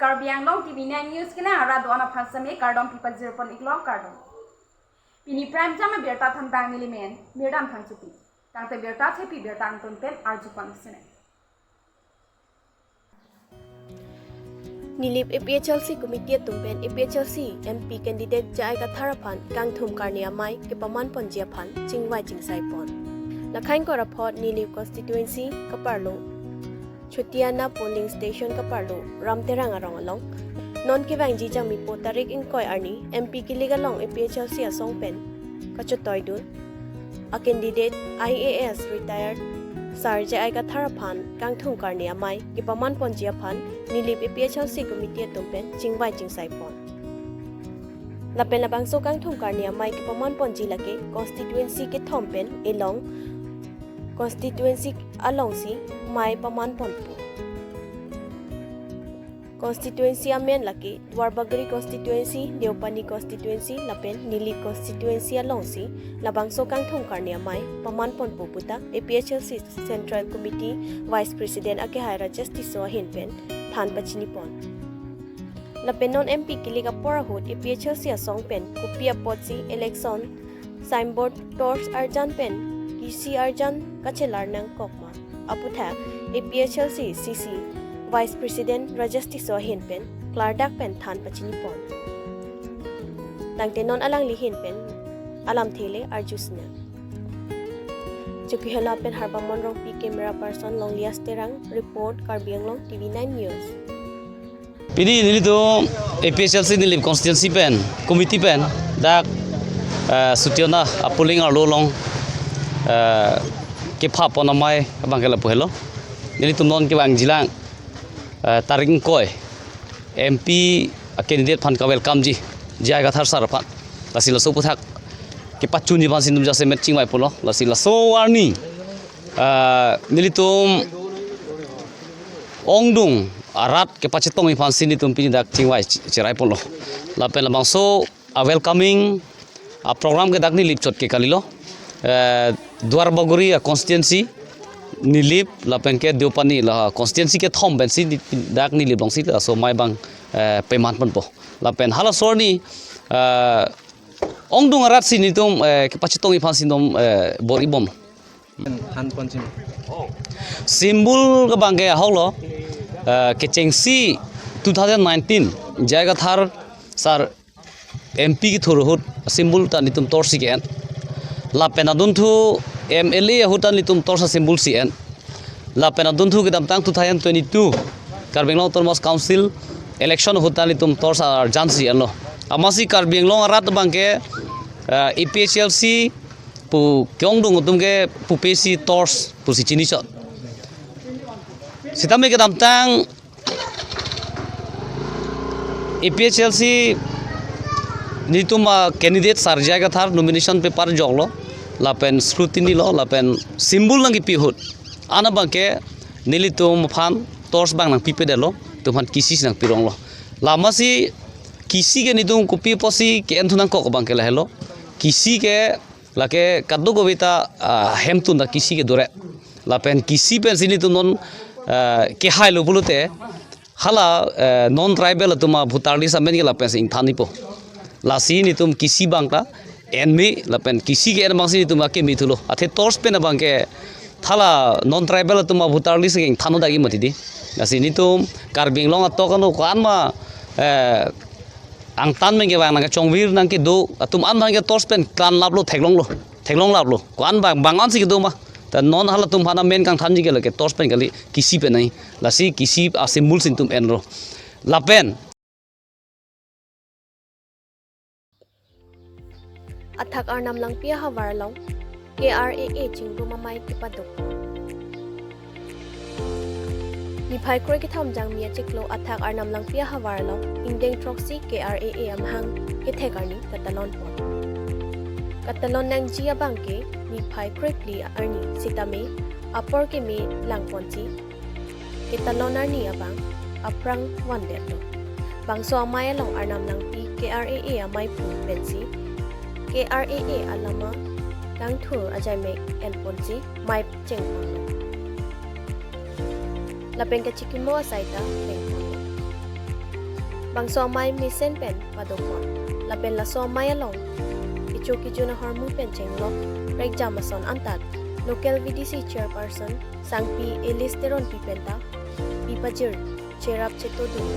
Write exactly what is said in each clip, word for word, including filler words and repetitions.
Karbi Anglong T V nine News kenang arat do-an aphan seme kardom pipajir pon iklo, kardom. Pini prime time abirta thanbang neli men Mirdan Phangchopi. Tangte birta thepi birta angton pen arju pon sene. Nilip A P H L C committee atum pen A P H L C M P candidate J I Kathar aphan kangthum karni amei kepaman ponji aphan chingvai chingsai pon. Lakhain kor apot Nilip constituency kaparlo Chutiana polling station kaparlo Ramterang arong along non kevangji Jangmipo tarik ingkoi arni M P kilik along A P H L C asong pen kachotoi dun a candidate I A S retired Sir J I Kathar aphan kangthum karni amei kepaman ponji aphan Nilip A P H L C committee atum pen chingvai chingsai pon. Lapen labangso kangthum karni amei kepaman ponji lake constituency kethom pen elong constituency alongsi mei paman ponpo. Constituency amen lake Duarbagori constituency, Deopani constituency lapen Nilip constituency alongsi labangso kangthum karni amei paman ponpo puta A P H L C Central Committee Vice President akehai Rajesh Tisso ahin pen than pachini pon. Lapen non M P kilik apor ahut A P H L C asong pen kopi apotsi election signboard, torch arjan pen kisi arjan kachelar nangkok ma aputhak A P H L C C C Vice President Rajesh Tisso ahin pen klardak pen than pachini pon. Tangte non alangli ahin pen alamthe le arju sinang. Chokihola pen Harbam Monrongpi, camera person Longlias Terang, report Karbi Anglong T V nine News. Pini nelitum A P H L C Nilip constituency pen, committee pen dak, eh, Chutiana a polling arlo along, eh, kepha pon amei abang ke lapu helo. Nelitum non kevangji lang, eh, tarik ingkoi M P a candidate aphan ka welcome ji, J I Kathar sir aphan. Lasi laso aputhak kepachunji aphan si nelitum jasemet chingvai ponlo. Lasi laso arni, eh, nelitum ongdung arat kepachetongji aphan si nelitum pini dak chingvai chi-, cherai ponlo. Lapen labangso a welcoming a program ke dak Nilip chot ke kalilo. Eh, Duarbagori a constituency, Nilip lapen ke Deopani, la constituency kethom pensi ni-, dak Nilip alongsi laso amei abang, eh, paman ponpo. Lapen halaso arni, eh, ongdung arat si nelitum, eh, kepachetongji aphan si nelitum, eh, bor-i bom. Han pon sim. Symbol ke abang ke ahok lo, eh, kechengsi two thousand nineteen J I Kathar sir M P kethur ahut symbol ta nelitum torch si ke-en. Lapen adunthu M L A ahut ta nelitum torch symbol si en. Lapen adunthu kedamtang two thousand twenty-two Karbi Anglong Autonomous Council election ahut ta nelitum torch arjan si enlo. Amatsi Karbi Anglong arat abang ke, eh, A P H L C pu ke-ongdung atum ke pupe si torch pusi chini chot. Sitame kedamtang A P H L C nelitum a candidate Sir J I Kathar nomination paper joklo, lapen scrutiny lo, lapen symbol nangkepi ahut, an abang ke nelitum aphan torch abang nangpipedetlo, nelitum aphan kisi si nangpironglo. Amatsi kisi ke nelitum kopi apotsi ke-enthu nangkok abang ke lahelo. Kisi ke lake kadokave ta, ah, hemtun ta kisi ke dore. Lapen kisi pensi nelitum non, ah, kehailo pulote, hala, eh, non tribal atum a voter list amen ke lapensi ingthan-ipo. Lasi nelitum kisi abang ta enme, lapen kisi ke-en abangsi nelitum akeme thulo. Athe torch pen abang ke hala non tribal atum a voter list ke ingthan-o dak-i mati di. Lasi nelitum Karbi Anglong atok ano ko-an ma, eh, angtan pen kevang nangkechongvir nangkedo atum an abang ke torch pen klanlaplo, theklonglo, theklonglaplo. Ko-an abang, bang ansi kedo ma. Ta non halatum aphan amen kangthanji ke lake torch pen kali, kisi pen nai. Lasi kisi a symbol si nelitum enlo. Lapen Athak Arnam Langpi ahavar along K R A A chingrum amei kepaduk. Niphai kroi kethom Jangmi achiklo Athak Arnam Langpi ahavar along ingdeng throksi K R A A amahang kethek arni katalon pon. Katalon nangji abang ke niphai kroi phli arni sitame apor keme lang ponsi ketalon arni abang aphrang vandetlo. Bangso amei along Arnam Langpi K R A A amei pu pensi K R A A alama kangthur ajaimek en ponsi mei chengpon. Lapen kachikimo asai ta lengpon. bangso amei mesen pen padopon. Lapen laso amei along kecho kejun ahormu pen chenglok prekjam ason antak local V D C chairperson Sangpi Elis Teronpi penta pipajir cherap chetodun.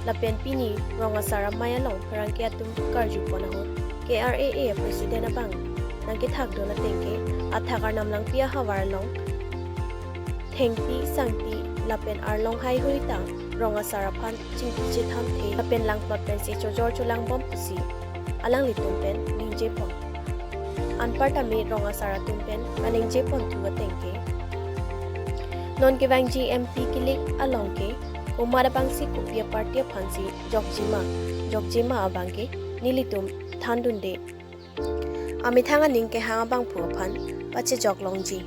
Lapen pini rong asar amei along pherangke atum karjupon ahut K R A A president abang nangkethakdun ateng ke athak Arnam Langpi ahavar along thengpi sangpi lapen arlong haihui ta rong asar aphan chingki chethan the lapen langplot pensi chojor cholangbom pusi alanglitum pen ningjepon. Anparta me rong asar atum pen kaningjeponthu ateng ke non kevangji M P kilik along ke komat abangsi kopi aparty aphansi jokjima, jokjima abang ke nelitum thandunde. Amethang aning kehang abangphu aphan pachejok longji.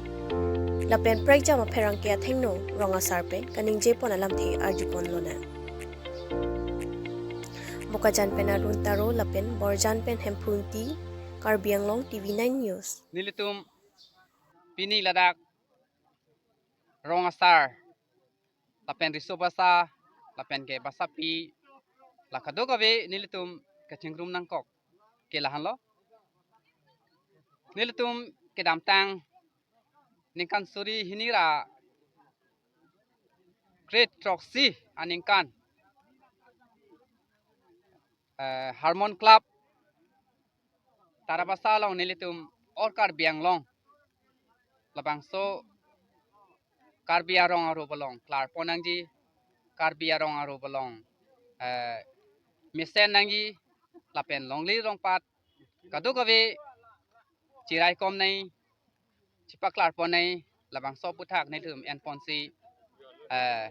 Lapen prekjam apherangke athengno rong asar pen kaningjepon alamthe arjupon lonang. Bokajan pen Arun Taro lapen Borjan pen Hemphu Ingti, Karbi Anglong T V nine News. Nelitum pini ladak rong asar lapen riso basa lapen ke basapi la kadokave nelitum kachingrum nangkok ke lahenlo. Nelitum kedamtang ningkan suri hini ra kre-throksi aningkan, eh, Harmon Club Tarabasa along nelitum All Karbi Anglong labangso Karbi arong arup along klarpon nangji, Karbi arong arup along, eh, mesen nangji, lapen longri longpat kadokave chiraikom nangji, chipaklarpon nangji, labangso aputhak nelitum enponsi, eh,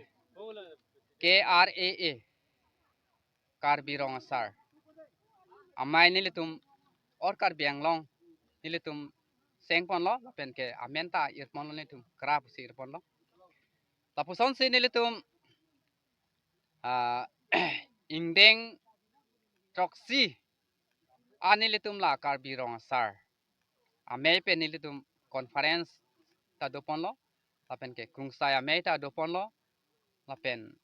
K R A A, Karbi Rong Asar amei nelitum All Karbi Anglong nelitum sengponlo, lapen ke amen ta irponlo, nelitum krap si irponlo. Lapusonsi nelitum, ah, ingdeng throksi an nelitum la Karbi Rong Asar amei pen nelitum conference ta doponlo, lapen ke krungsai amei ta doponlo, lapen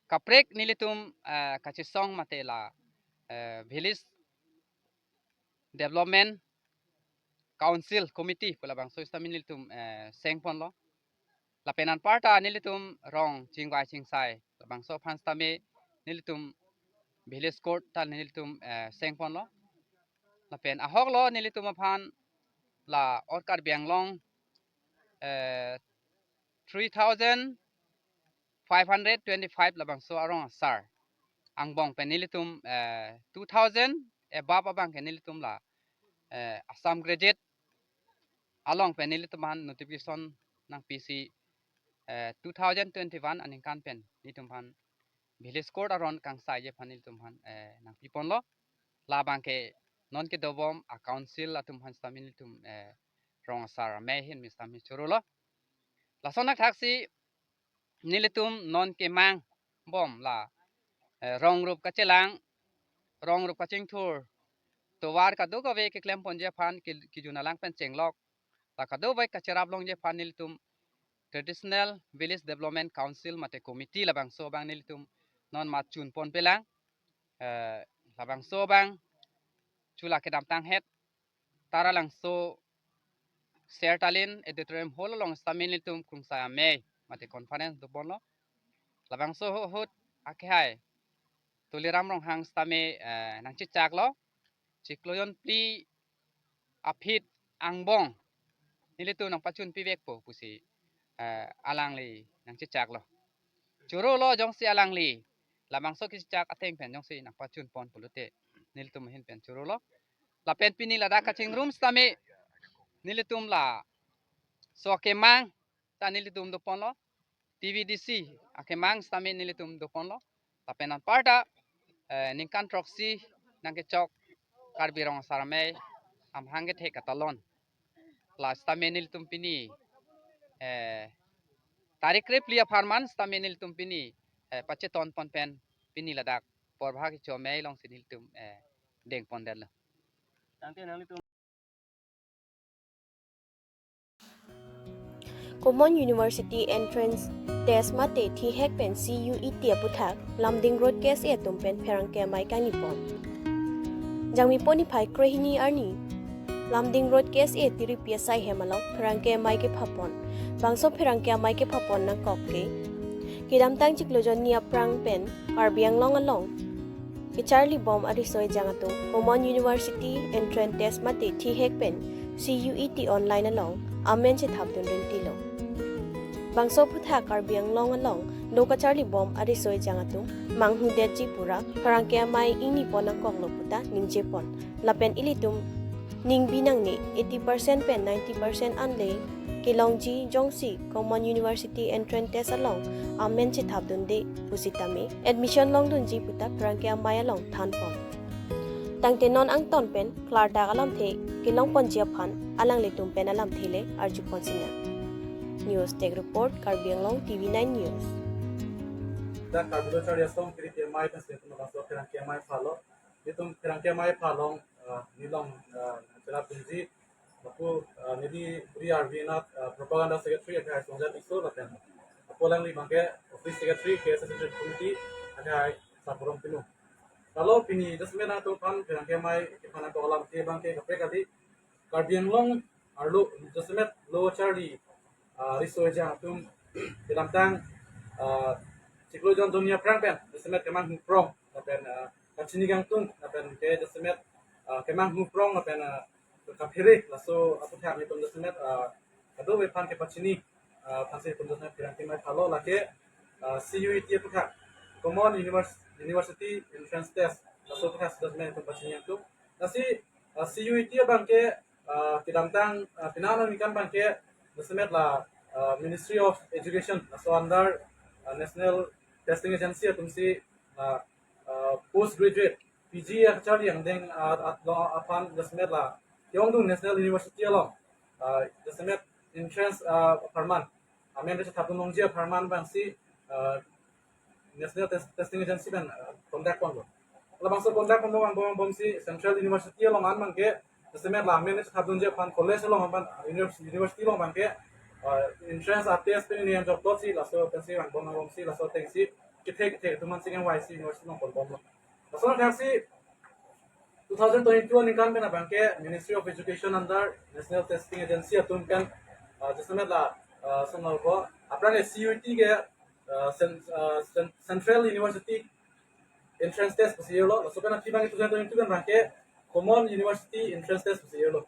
kaprek nelitum, eh, kachesong mate la, eh, Village Development Council Committee pu labangso sitame nelitum, eh, sengponlo. Lapen anparta nelitum rong chingvai chingsai labangso aphan sitame nelitum village court ta nelitum, eh, sengponlo. Lapen ahoklo nelitum aphan la All Karbi Anglong, eh, three thousand five hundred twenty-five labangso arong asar angbong pen nelitum, eh, two thousand above abang ke nelitum la, eh, Assam graduate along pen nelitum aphan notification nangpisi, eh, two thousand twenty-one aningkan pen nelitum aphan village court aron kangsaiji aphan nelitum aphan, eh, nangpiponlo. Labang ke non kedobom a council atum aphan sitame nelitum, eh, rong asar amei ahin me sitame chorolo. Lason athaksi nelitum non kemangbom la, eh, rong rup kachelang, rong rup kachingthur, tovar kadokave keklemponji aphan ke-, kejun alang pen chenglok, la kadokave kacherap longji aphan nelitum Traditional Village Development Council mate committee labangso abang nelitum non matchunponpelang, eh, labangso abang chula kedamtang het Taralangso Sertalin Auditorium Hall along sitame nelitum krungsai amei mate conference doponlo. Labangso ahut akehai Tuliram Ronghang sitame, eh, nangchechaklo, chiklo jon phli aphi angbong nelitum nangpachunpivekpo pusi, eh, alangli nangchechaklo. Chorolo jongsi alangli labangso kechechak ateng pen jongsi nangpachunpon pulote nelitum ahin pen chorolo. Lapen pini ladak kachingrum sitame nelitum laso akemang ta nelitum doponlo, T V D C akemang sitame nelitum doponlo. Lapen anparta, eh, ningkan throksi nangkechok Karbi Rong Asar Amei amahang kethek katalon. La sitame nelitum pini, eh, tarik krephli apharman sitame nelitum pini, eh, pachetonpon pen pini ladak porbha kecho amei alongsi nelitum, eh, dengpondetlo. Tangte nanglitum Common University Entrance Test mate thihek pen C U E T aputhak Lumding Road K S A atum pen pherangke amei kangni pon. Jangmi po niphai krehini arni Lumding Road K S A tiripi asai hem along pherangke amei kepha pon. Bangso pherangke amei kepha pon nangkok ke kedamtang chiklo jonni aphrang pen Karbi Anglong along kecharli bom ariso ejang atum Common University Entrance Test mate thihek pen C U E T online along amen chethap dun rintilo. Bangso aputhak Karbi Anglong along lo kacharli bom ariso ejang atum manghudetji pura pherangke amei ingni pon nangkoklo puta ningje pon. Lapen ilitum ningbi nangne, eighty percent pen ninety percent anle kelongji jongsi Common University Entrance Test along amen chethap dunde pusitame admission longdunji puta pherangke amei along than pon. Tangte non angton pen klardak alamthe kelong ponji aphan alanglitum pen alamthe le arju pon sinang. News Desk Report, Karbi Anglong T V nine News. Dak Karbi Lo Charli Asong tiripi amei pen sing tum laso pherangke amei phalo. Itum pherangke amei phalong, ah, nilong, ah, cherap dunji, lapu, ah, neli Bri Arvi Anath, ah, Propaganda Secretary akhai Songja Tisso lapen apo alangli abangke Office Secretary K S A Central Committee akhai Sapurom Pinu. Lalu pini jasemet nangtum aphan pherangke amei kephan ako alamthe abangke kaprek kali. Karbi Anglong arlo jasemet lo charli, ah, riso ejang atum kedamtang, ah, chiklo jon jonni aphrang pen jasemet kemanghu prong lapen, ah, kachini kangtung lapen ke jasemet, ah, kemanghu prong lapen, ah, kaphere laso aputhak nelitum jasemet, ah, kadokave aphan kepachini, ah, aphansi nelitum jasemet pherangke amei phalo. Lake, ah, C U E T aputhak Common Univers-, University Entrance Test laso aputhak jasemet nelitum pachini kangtung. Lasi, ah, C U E T abangke, ah, kedamtang, ah, penang aningkan abangke jasemet la, ah, Ministry of Education laso under, ah, National Testing Agency atumsi, ah, ah, postgraduate P G acharli angdeng, ah, at lo aphan jasemet la ke-ongdung National University along, ah, jasemet entrance, ah, apharman amen chethap dun longji apharman abangsi, ah, National Test-, Testing Agency pen, ah, conduct ponlo. Labangso conduct ponlo angbong angbongsi Central University along an abangke jasemet la amen chethap dunji aphan college along aphan univers-, university along abangke, ah, entrance a test pen ini yang jok si laso pensi angbong angbongsi laso atengsi kethe kethe atum an sing yang Y C university along ponbomlo. Laso athaksi two thousand twenty-two aningkan pen abangke Ministry of Education under National Testing Agency atum pen, ah, jasemet la, ah, sonal ko aphrang C U E T ke, ah, cen-, ah, cen-, Central University Entrance Test pusi irlo. Laso pen aphi abangke two thousand twenty-two pen abangke Common University Entrance Test pusi irlo.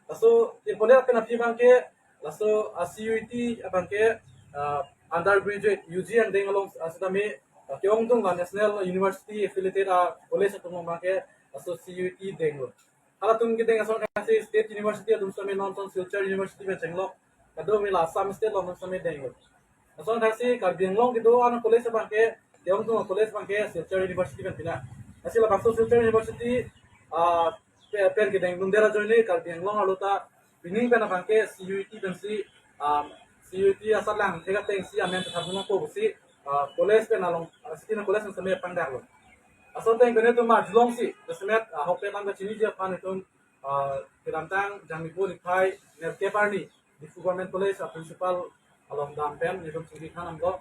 Laso tirpole pen aphi abangke laso, ah, C U E T abangke, ah, undergraduate U G angdeng along, ah, sitame, ah, ke-ongdung la National University affiliated, ah, college atum along abangke laso C U E T denglo. Halatum kedeng ason athaksi State University atum sitame non ason Silchar University pen chenglok. Kadokave la Assam State along sitame denglo. Ason athaksi Karbi Anglong kedo-an college abangke, ke-ongdung college abangke Silchar University pen pina. Lasi labangso Silchar University, ah, pe-, pen kedengdunde ajoine Karbi Anglong arlo ta pining pen abangke C U E T pensi, um, C U E T asatlang thek atengsi amen chethap dun nangpo pusi, ah, college pen along, ah, sitame college pen sitame pangdaklo. Laso ateng pen itum arjulongsi jasemet, ah, ahok pen lam kachiniji aphan itum, ah, kedamtang Jangmi po niphai nerkep arni Diphu Government College a principal along dam pen itum chingki than damlo.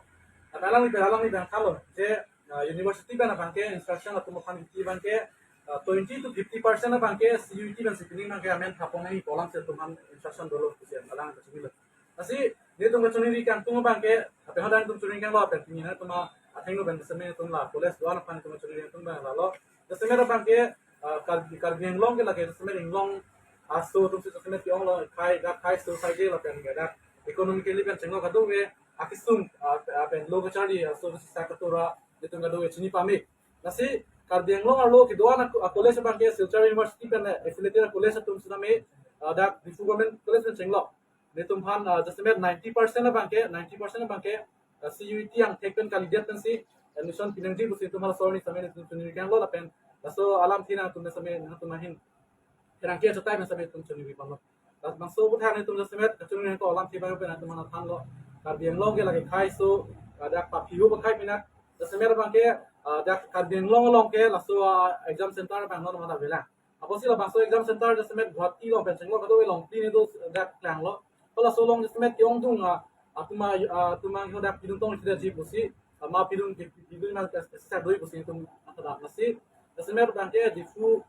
Lapen alangli pen alangli pen thanlo je, ah, university pen abangke instruction atum aphan kiti abangke, ah, twenty to fifty percent abangke C U E T pensi pining abangke amen thap pon nangji pu alamsi atum aphan instruction dolo pusi alang kachinilo. Lasi nelitum kachiningri kangtung abangke, lapen hadak nelitum chiningri kanglo lapen pini nelitum athengno pen sitame nelitum la college do-an aphan nelitum chiningri kangtung abang lalo. Jasemet abangke, ah, Kar-, Karbi Anglong ke lake jasemet inglong aso atumsi jasemet ke-onglo, khei dak khei aso saide lapen dak economically pen chenglok kadokave akesung, ah, ah, pen lo kacharli aso atumsi sa katura nelitum kadokave chini pame. Lasi Karbi Anglong arlo kedo-an a, a college abangke Silchar University pen affiliated college atum sitame, ah, dak Diphu Government College pen chenglok. Nelitum aphan, ah, jasemet ninety percent abangke, ninety percent abangke, ah, C U E T angthek pen kalidet pensi admission pinangji pusi nelitum halaso arni sitame nelitum chiningri kanglo lapen laso alamthe nangtum sitame nangtum ahin pherangke achatai pen sitame nelitum chiningri ponlo. Labangso aputhak nelitum jasemet kachiningri ako alamthe abang pen nangtum aphan thanlo. Karbi Anglong ke lake khei aso, ah, dak paphi ho pakhei pinak. Jasemet abangke, ah, dak Karbi Anglong along ke laso, ah, exam center abang non mana avelang. Apotsi labangso exam center jasemet Guwahati along pen chenglok kadokave along pini do dak klanglo. Halaso along jasemet ke-ongdung, ah, atum a, atum a hodak pidun tong sida ji pusi, ama pidun ke pidun na ke sa doi pusi atum atada nasi. Jasemet abangke Diphu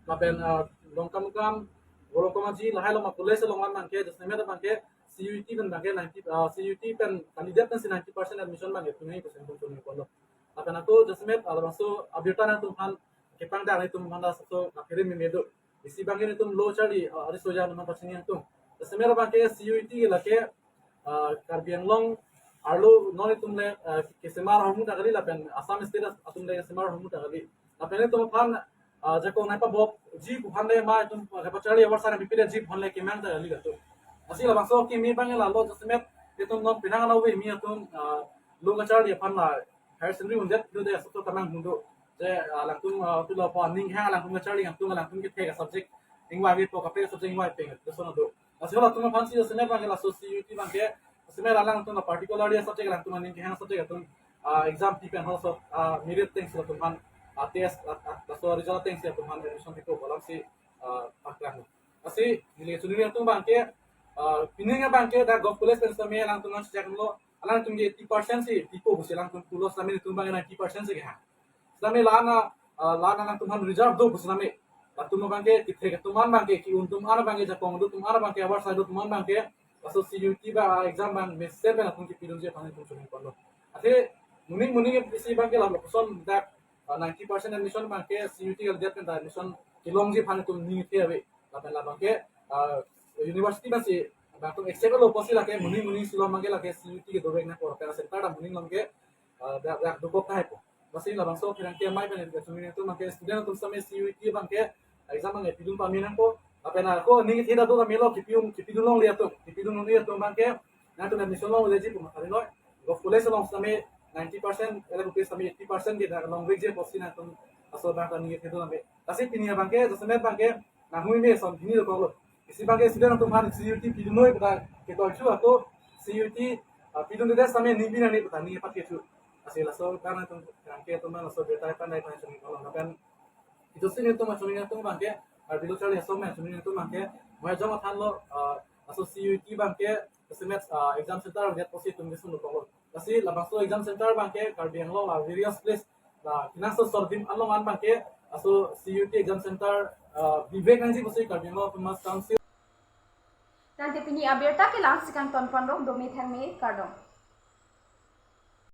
lapen, ah, Dongkamukam, Golongkomaji, lahai along a college along abangke, jasemet abangke C U E T pen abangke ninety, ah, C U E T pen candidate pensi ninety percent admission abangke tunai percent pun tunai kono. Lapen ako jasemet, ah, labangso abirta nangtumphan kepangdar nangtumphan da so kaphere meme do. Isi abangke nangtum lo charli, ah, ari soja nangpachini nangtum. Jasemet abangke C U E T lake, ah, Karbi Anglong arlo non itum le, ah, kesemar ahormu ta kali lapen Assam State atum le kesemar ahormu ta kali. Lapen itumphan, ah, jakong nai pabop ji pu aphan le ma itum kepacharli awar sana bipile ji pu aphan le kemang ta kali latum. Lasi labangso keme abangke lalo jasemet itum non penang alo ve mi atum, ah, lo kacharli aphan la higher secondary undet lo de asoto kamang mundo. Je, ah, alangtum, ah, pulo po aning hang alangtum kacharli alangtum alangtum kethek a subject ingvai avepo, kaprek subject ingvai peng, lason do. Lasi halatum aphansi jasemet abangke laso C U E T abangke, jasemet alangtum la particularly subject alangtum aning kehang subject atum, ah, exam pi pen halaso, ah, merit atengsi latum aphan, ah, test, ah, ah, laso result atengsi latum aphan admission pipo kolamsi, ah, paklang. Lasi neli chunri atum abangke, ah, pining abangke dak Govt College pen sitame alangtum nang sejak lo, alangtum ke eighty percent si pipo pusi alangtum pulo sitame itum abangke ninety percent si kehang. Sitame la-an, ah, la-an alangtum aphan reserve do pusi sitame. Latum abangke kethek atum an abangke, ki-un atum an abangke, jakong do atum an abangke, awar sai do atum an abangke, laso C U E T ba, ah, exam abang mesen pen atum kepidunji aphan itum chunri ponlo. Athe moning moning isi abangke lapuson dak, ah, ninety percent admission abangke C U E T candidate pen ta admission kelongji aphan itum ningethe ave. Lapen labangke, ah, university pensi abangtum accept lo pusi lake moning moning Shillong abangke lake C U E T kedovek nangpo, lapen center ta moning along ke, ah, dak, dak dokok tahai po. Lasi labangso pherangke amei pen chunri atum abangke student atum sitame C U E T abangke exam abangke pidun pame nangpo. Lapen ako ningethe ta do ta melo, kepidun, kepidun longle atum, kepidun longle atum abangke nangtum admission longleji pu matha ri noi. Govt College along sitame ninety percent, ele kupe sitame eighty percent ke dak longvekji pusi nangtum laso abang ta ningethe do ave. Lasi pini abangke jasemet abangke nanghui me son hini dokoklo. Isi abangke student atum aphan C U E T pidun noi pu ta ketoi chu ako C U E T, ah, pidunde sitame ning pi nangji pu ta ning pathi chu. Lasi laso abang nangtum pherangke atum laso abirta pandai pandai chunri ponlo lapen itum si nangtum chunri atum abangke, ah, bilo charli aso me chunri atum abangke, mai jong athan lo, ah, laso C U E T abangke, jasemet, ah, exam center abangke pusi itum kesung dokoklo. Lasi labangso exam center abangke Karbi Anglong la various place la kenangsot sor adim along an abangke laso C U E T exam center, ah, bivek nangji pusi Karbi Anglong Autonomous Council. Tangte pini abirta ke la-ansi kangton ponlo, domi thangmi kardom.